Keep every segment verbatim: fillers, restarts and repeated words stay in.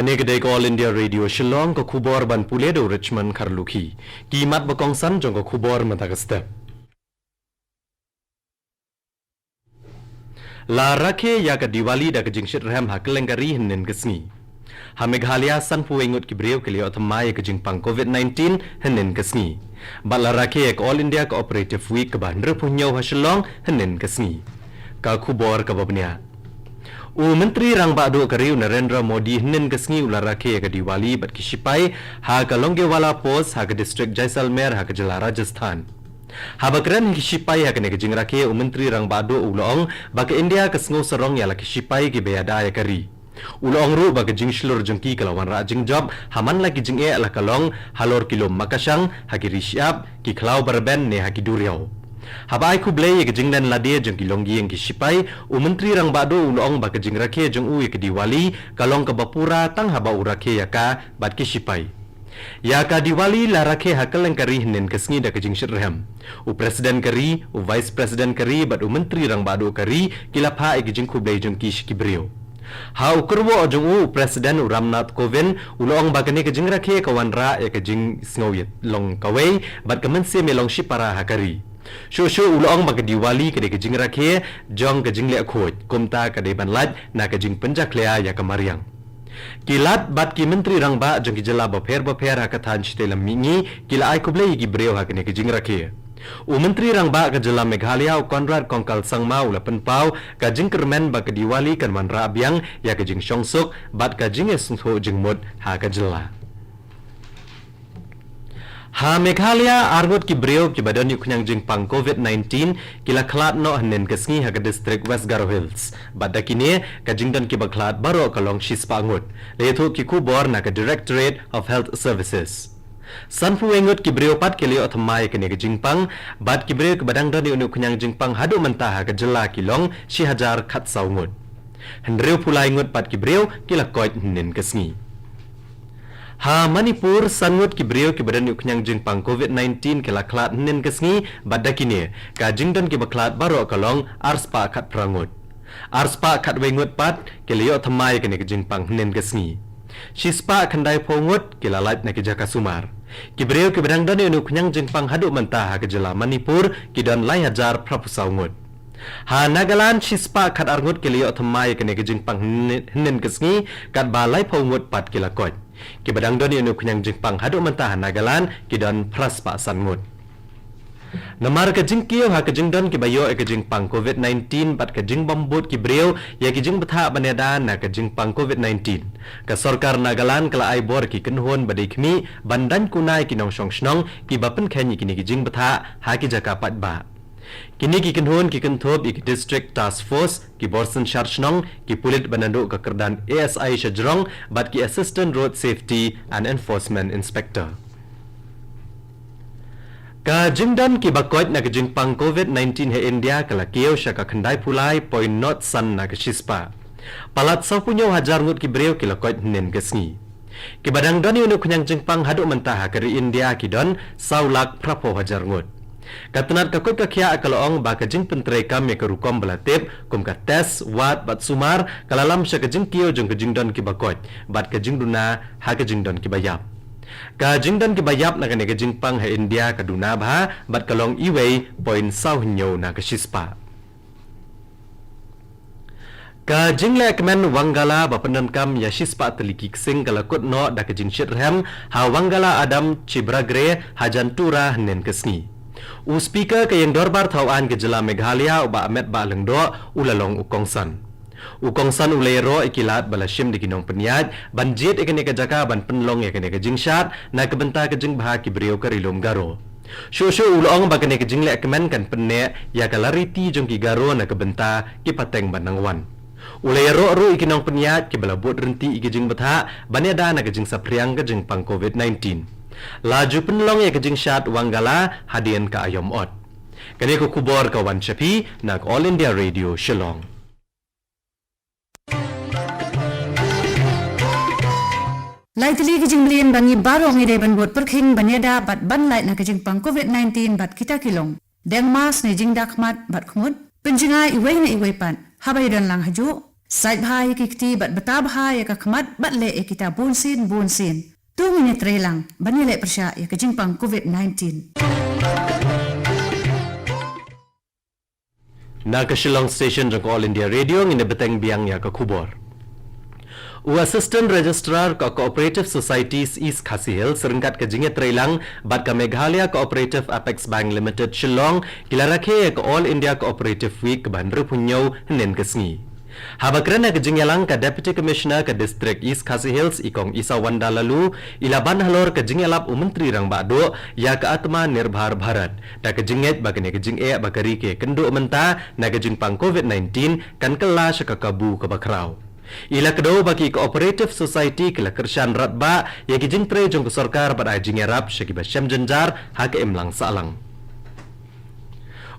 Kane ka dei ka All India Radio Shillong, ka khubor ban pule da u Richmond Kharlukhi. Ki mat ba kongsan jong ka khubor mynta ka step. La rakhe ïa ka Diwali da ka jingshitrhem ha kylleng ka ri hynnin ka sngi. Ha Meghalaya, sanphew wei ngut ki briew ki la ïoh thymmai ïa ka jingpang COVID nineteen hynnin ka sngi. Bad la rakhe ïa ka All India Cooperative Week kaba hynriewphew hynñiew ha Shillong hynnin ka sngi. Ka khubor kaba bniah. U Myntri Rangbah Duh ka ri u Narendra Modi hynnin ka sngi u la rakhe ïa ka Diwali bad ki shipai ha ka Longewala Post ha ka district Jaisalmer ha ka jylla Rajasthan. Haba kren ha ki shipai ha kane ka jingrakhe, u Myntri Rangbah Duh u la ong ba ka India ka sngew sarong ïa la ki shipai kiba ïada ïa ka ri. U la ong ruh ba ka jingshlur jong ki ka la wanrah jingjop ha man la ki jingeh, la ka long halor ki lum makashang, ha ki ri shyiap, ki khlaw ba rben ne ha ki duriaw. Haba ai khublei ïa ka jinglen lade jong ki longïing ki shipai, u Myntri Rangbah Duh u la ong ba ka jingrakhe jong u ïa ka Diwali ka long kaba pura tang haba u rakhe ïa ka bad ki shipai. Ïa ka Diwali la rakhe ha kylleng ka ri hynnin ka sngi da ka jingshitrhem. U President ka ri, u Vice President ka ri bad u Myntri Rangbah Duh ka ri ki la phah ïa ka jingkhublei jong ki sha ki briew. Ha u kyrwoh jong u, u President u Ramnath Kovind u la ong ba kane ka jingrakhe ka wanrah ïa ka jingsngew ïalong kawei bad ka mynsiem ïalong shipara ha ka ri. Shuh shuh u la ong ba ka Diwali ka dei ka jingrakhe jong ka jingleh khuid, kumta ka dei ban lait na ka jingpynjakhlia ïa ka mariang. Ki Lat bad ki Myntri Rangbah jong ki jylla bapher bapher ha ka thaiñ shatei lam mihngi ki la ai khublei ïa ki briew ha kane ka jingrakhe. U Myntri Rangbah ka jylla Meghalaya u Conrad Kongkal Sangma u la pynpaw ka jingkyrmen ba ka Diwali kan wanrah biang ïa ka jingshongsuk bad ka jingïasngewthuh jingmut ha ka jylla. Ha Meghalaya, ar ngut ki briew kiba don ïa u khñiang jingpang COVID nineteen ki la khlad noh hynnin ka sngi ha ka district West Garo Hills. Bad da kine, ka jingdon kiba khlad baroh ka long shispah ngut, la ïathuh ki khubor na ka Directorate of Health Services. Sanphew wei ngut ki briew pat ki la ïoh thymmai ïa kane ka jingpang, bad ki briew kiba dang don ïa une u khñiang jingpang haduh mynta ha ka jylla ki long shi hajar khatsaw ngut. Hynriewphew lai ngut pat ki briew ki la koit hynnin ka sngi. Ha Manipur, san ngut ki briew kiba don ïa u khñiang jingpang COVID nineteen ki la khlad hynnin ka sngi, bad da kine, ka jingdon kiba khlad baroh ka long arspah khatphra ngut. Arspah khatwei ngut pat ki la ïoh thymmai ïa kane ka jingpang hynnin ka sngi. Shispah khyndaiphew ngut ki la lait na ki jaka sumar. Ki briew kiba dang don ïa une u khñiang jingpang haduh mynta ha ka jylla Manipur ki don lai hajar phraphew saw ngut. Ha Nagaland, shispah khatar ngut ki la ïoh thymmai ïa kane ka jingpang hynnin, hynnin ka sngi, katba laiphew ngut pat ki la koit. Kiba dang don ïa une u khñiang jingpang haduh mynta ha Nagaland ki don phraspah san ngut. Namar ka jingkiew ha ka jingdon kiba ïoh ïa ka jingpang COVID nineteen bad ka jingbym bud ki briew ïa ki jingbthah ban ïada na ka jingpang COVID nineteen, ka sorkar Nagaland ka la ai bor ki kynhun ba dei khmih ban daiñ kuna ïa ki nongshong shnong kiba pynkheiñ ïa kine ki jingbthah ha ki jaka paidbah. Kine ki kynhun ki kynthup ïa ki District Task Force, ki bor synshar shnong, ki pulit ba naduh ka kyrdan A S I shajrong, bad ki Assistant Road Safety and Enforcement Inspector. Ka jingdon kiba koit na ka jingpang COVID nineteen ha India ka la kiew sha ka khyndaiphew lai point nod san na ka shispah. Palat sawphew hynñiew hajar ngut ki briew ki la koit hynnin ka sngi. Kiba dang don ïa une u khñiang jingpang haduh mynta ha ka ri India ki don saw lak phraphew hajar ngut. Ka tnat ka koit ka khiah ka la ong ba ka jingpyntreikam ïa ka rukom ba la tip kum ka test, wad bad sumar ka la lam sha ka jingkiew jong ka jingdon kiba koit bad ka jingduna ha ka jingdon kiba ïap. Ka jingdon kiba ïap na kane ka jingpang ha India ka duna bha bad ka long iwei point saw hynñiew na ka shispah. Ka jinglehkmen Wangala ba pyndonkam ïa shispah tylli ki ksing ka la kut noh da ka jingshitrhem ha Wangala Adam Chibragre hajan Tura hynnin ka sngi. U Speaker ka Ïing Dorbar Thaw Aiñ ka jylla Meghalaya u Bah Metbah Lyngdoh u la long u kongsan. U kongsan u la ïaroh ïa ki lad ba la shim da ki nongpynïaid ban jied ïa kane ka jaka ban pynlong ïa kane ka jingshad na ka bynta ka jingbha ki briew ka Ri Lum Garo. Shuh shuh u la ong ba kane ka jinglehkmen kan pynneh ïa ka lariti jong ki Garo na ka bynta ki pateng ban nang wan. U la ïaroh ruh ïa ki nongpynïaid kiba la bud ryntih ïa ki jingbthah ban ïada na ka jingsaphriang ka jingpang COVID nineteen. La ju pynlong ïa ka jingshad Wangala hadien ka aïom ot. Kane ka khubor ka wan sha phi na ka All India Radio Shillong. Lai tylli ki jingmlien ba ngi baroh ngi dei ban bud pyrkhing ban ïada bad ban lait na ka jingpang COVID nineteen bad kita ki long: deng mask ne jingda khmat bad khmut, pynjngai iwei na iwei pat haba ïadon lang hajuh, Sait bha ïa ki kti bad bta bha ïa ka khmat bad leh ïa kita bun sien bun sien. To ngin ïa trei lang ban ïaleh pyrshah ïa ka jingpang covid nineteen. Na ka Shillong Station jong ka All India Radio ngin ïa bteng biang ïa ka khubor. U Assistant Registrar ka Cooperative Societies East Khasi Hills ryngkat ka jingïatreilang bad ka Meghalaya Cooperative Apex Bank Limited Shillong ki la rakhe ïa ka All India Cooperative Week kaba hynriewphew hynñiew hynnin ka sngi. Haba kren ha ka jingïalang ka Deputy Commissioner ka District East Khasi Hills i Kong Isawanda Laloo i la ban halor ka jingïalap u Myntri Rangbah Duh ïa ka Atma Nirbhar Bharat da ka jingngeit ba kane ka jingeh ba ka ri ka ïakynduh mynta na ka jingpang covid nineteen kan kylla sha ka kabu kaba khraw. I la kdew ba ki Cooperative Society ki la kyrshan radbah ïa ki jingtrei jong ka sorkar bad ai jingïarap sha kiba shem jynjar ha ka imlang sahlang.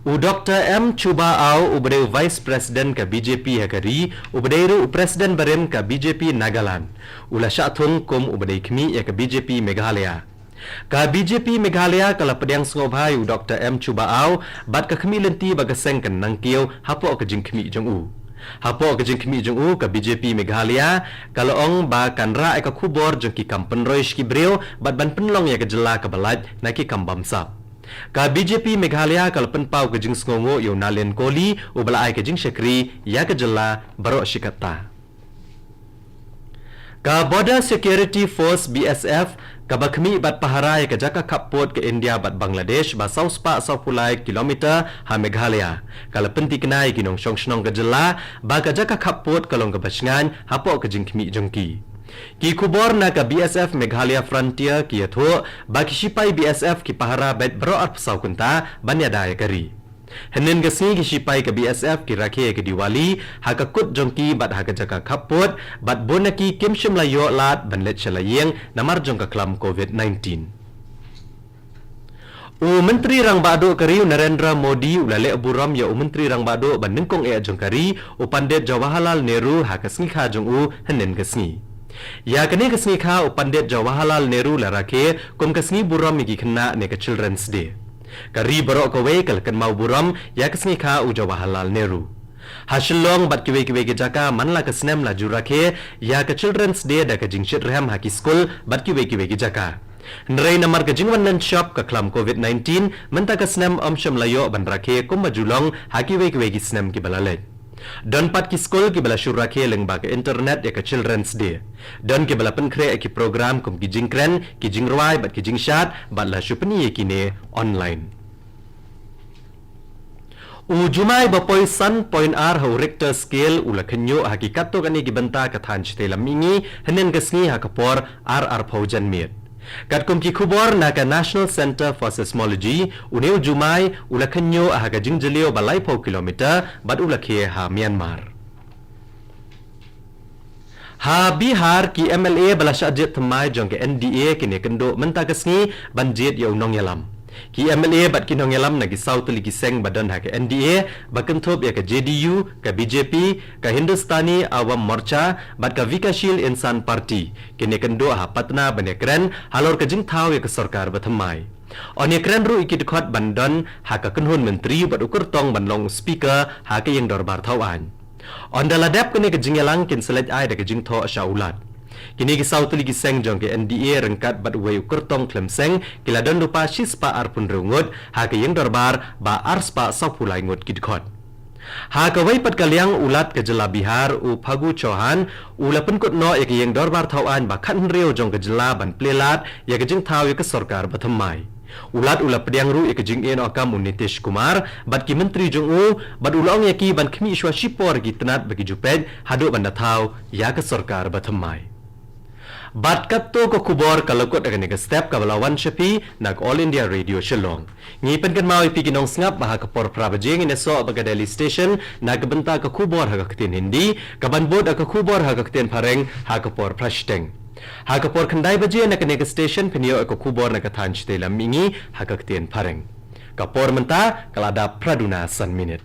U Doktor M Chuba Aw uba dei u Vice President ka B J P ha ka ri uba dei ruh u President barim ka B J P Nagaland u la shah thung kum uba dei khmih ïa ka B J P Meghalaya. Ka B J P Meghalaya ka la pdiang sngewbha ïa u Doktor M Chuba Aw bad ka khmih lynti ba ka seng kan nang kiew hapoh ka jingkhmih jong u. Hapoh ka jingkhmih jong u ka B J P Meghalaya ka la ong ba kan rah ïa ka khubor jong ki kam pynroi sha ki briew bad ban pynlong ïa ka jylla kaba lait na ki kam bamsap. Ka B J P Meghalaya ka la pynpaw ka jingsngewnguh ïa u Nalin Kohli uba la ai ka jingshakri ïa ka jylla baroh shi katta. Ka Border Security Force B S F kaba khmih bad pahara ïa ka jaka khappud ka India bad Bangladesh ba saw spah sawphew lai kilometer ha Meghalaya ka la pynthikna ïa ki nongshong shnong ka jylla ba ka jaka khappud ka long kaba shngaiñ hapoh ka jingkhmih jong ki. Ki khubor na ka B S F Meghalaya Frontier ki ïathuh ba ki shipai B S F ki pahara beit baroh arphew saw kynta ban ïada ïa ka ri. Hynnin ka sngi ki shipai ka B S F ki rakhe ïa ka Diwali ha ka kut jong ki bad ha ka jaka khappud bad bun na ki kim shym la ïoh lad ban leit sha la ïing namar jong ka khlam covid nineteen. U Myntri Rangbah Duh ka ri u Narendra Modi u la leh burom ïa u Myntri Rangbah Duh ba nyngkong eh jong ka ri u Pandit Jawaharlal Nehru ha ka sngi kha jong u hynnin ka sngi. Ïa kane ka sngi kha u Pandit Jawaharlal Nehru la rakhe kum ka sngi burom ïa ki khynnah ne ka Children's Day. Ka ri baroh kawei ka la kynmaw burom ïa ka sngi kha u Jawaharlal Nehru. Ha Shillong bad kiwei kiwei ki jaka man la ka snem la ju rakhe ïa ka Children's Day da ka jingshitrhem ha ki skul bad kiwei kiwei ki jaka. Hynrei namar ka jingwan nang shop ka khlam covid nineteen mynta ka snem ym shym la ïoh ban rakhe kumba ju long ha kiwei kiwei ki snem kiba la leit. Don pat ki skul kiba la shu rakhe lyngba ka internet ïa ka Children's Day. Don kiba la pynkhreh ïa ki program kum ki jingkren, ki jingrwai bad ki jingshad bad la shu pyni ïa kine online. U jumai ba poi san point ar ha u Richter scale u la khynñiuh ha ki katto katne ki bynta ka thaiñ shatei lam mihngi hynnin ka sngi ha ka por ar arphew janmiet. Katkum ki khubor na ka National Centre for Seismology, une u jumai u la khynñiuh ha ka jingjylliew ba laiphew kilometer bad u la khie ha Myanmar. Ha Bihar ki M L A ba la shah jied thymmai jong ka N D A kin ïakynduh mynta ka sngi ban jied ïa u nongïalam. Ki M L A bad ki nongïalam na ki saw tylli ki seng ba don ha ka N D A ba kynthup ïa ka J D U, ka B J P, ka Hindustani Awam Morcha bad ka Vikashil Insan Party kin ïakynduh ha Patna ban ïakren halor ka jingthaw ïa ka sorkar ba thymmai. Yn ïakren ruh ïa ki dkhot ban don ha ka kynhun myntri bad u kyrtong ban long u speaker ha ka ïing dorbar thaw aiñ. Ynda la dep kane ka jingïalang kin sa leit ai da ka jingthoh sha u Lat. Kine ki saw tylli ki seng jong ka N D A ryngkat bad uwei u kyrtong khlem seng ki la don lypa shispah arphew hynriew ngut ha ka ïing dorbar ba arspah sawphew lai ngut ki dkhot. Ha kawei pat ka liang u Lat ka jylla Bihar u Phagu Chauhan u la pynkut noh ïa ka ïing dorbar thaw aiñ ba khathynriew jong ka jylla ban plie lad ïa ka jingthaw ïa ka sorkar ba thymmai. U Lat u la pdiang ruh ïa ka jingïehnoh kam u Nitish Kumar bad ki myntri jong u bad u la ong ïa ki ban khmih shuwa shipor ïa ki tnat ba ki ju peit haduh ban da thaw ïa ka sorkar ba thymmai. Bad katto ka khubor ka la kut ha kane ka step kaba la wan sha phi na ka All India Radio Shillong. Ngi pynkynmaw ïa phi ki nongsngap ba ha ka por phra baje ngin ïasoh bad ka Delhi Station na ka bynta ka khubor ha ka ktien Hindi, kaban bud ïa ka khubor ha ka ktien Phareng ha ka por phra shiteng. Ha ka por khyndai baje na kane ka station phin ïoh ïa ka khubor na ka thaiñ shatei lam mihngi ha ka ktien Phareng. Ka por mynta ka la dap phra duna san minit.